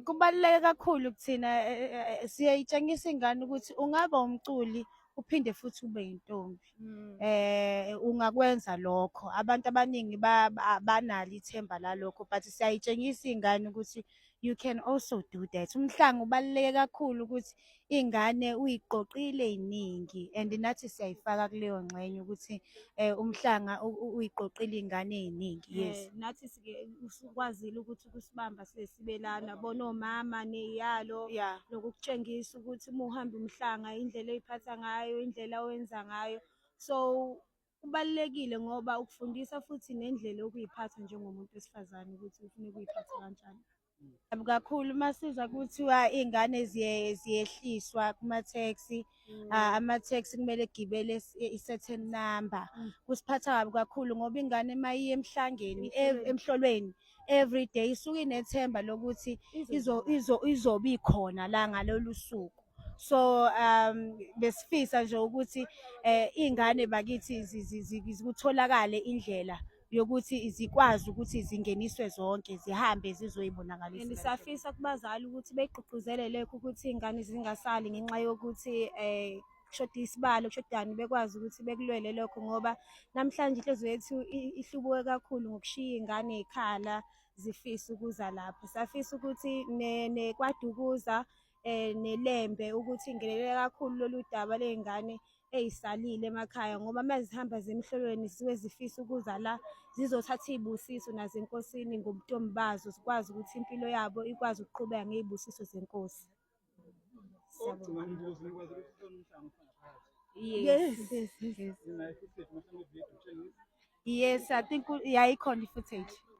Kubaluleke kakhulu kuthina, siyayitshengisa ingane ukuthi ungaba umculi uphinde futhi ube yintombi. Ungakwenza lokho. Abantu abaningi abanalo ithemba lalokho, but siyayitshengisa iy'ngane ukuthi you can also do that. Umhlanga ubaluleke kakhulu ukuthi iy'ngane uyiqoqile ey'ningi, and nathi siyayifaka kuleyo ngxenye ukuthi umhlanga uyiqoqile iy'ngane ey'ningi, yes. Nathi sike usukwazile ukuthi ukusibamba sibe lana bona omama ney'yalo nokukutshengisa ukuthi uma uhamba umhlanga, indlela oy'phatha ngayo, indlela owenza ngayo. So kubalulekile ngoba ukufundisa futhi nendlela yokuy'phatha njengomuntu wesifazane, ukuthi ufuneka uy'phathe kanjani. Kabi kakhulu masizwa kuthiwa iy'ngane ziyehliswa kuma-taxi, ama-taxi kumele egibele i-certain number. Kusiphatha kabi kakhulu ngoba ingane uma iye emhlangeni, emhlolweni every day, isuke inethemba lokuthi izobe ikhona la ngalolu suku. So besifisa nje ukuthi iy'ngane bakithi kutholakale indlela yokuthi zikwazi ukuthi zingeniswe zonke, zihambe zizoyibonakalisa. And siyafisa kubazali ukuthi beyigqugquzele lekho ukuthi iy'ngane zingasali ngenxa yokuthi kushoda isibalo, kushodani, bekwazi ukuthi bekulwele lokho, ngoba namhlanje inhliziyo yethu ihlubuke kakhulu ngokushiya iy'ngane ey'khala zifisa ukuza lapha. Siyafisa ukuthi nekwaDukuza neLembe ukuthi ingenelele kakhulu lolu daba ley'ngane ey'salile emakhaya, ngoba uma zihamba zemhlolweni zisuke zifisa ukuza la zizothatha iy'busiso nazo enkosini ngobuntombi bazo, zikwazi ukuthi impilo yabo ikwazi ukuqhubeka ngey'busiso zenkosi. Owokugcina umbuzo, nikwazi ukuhlola umhlanga ngaphakathi? Yes. Ninayo i-footage, mhlawumbe ividiyo etshengisa? Yes, I think yayikhona i-footage.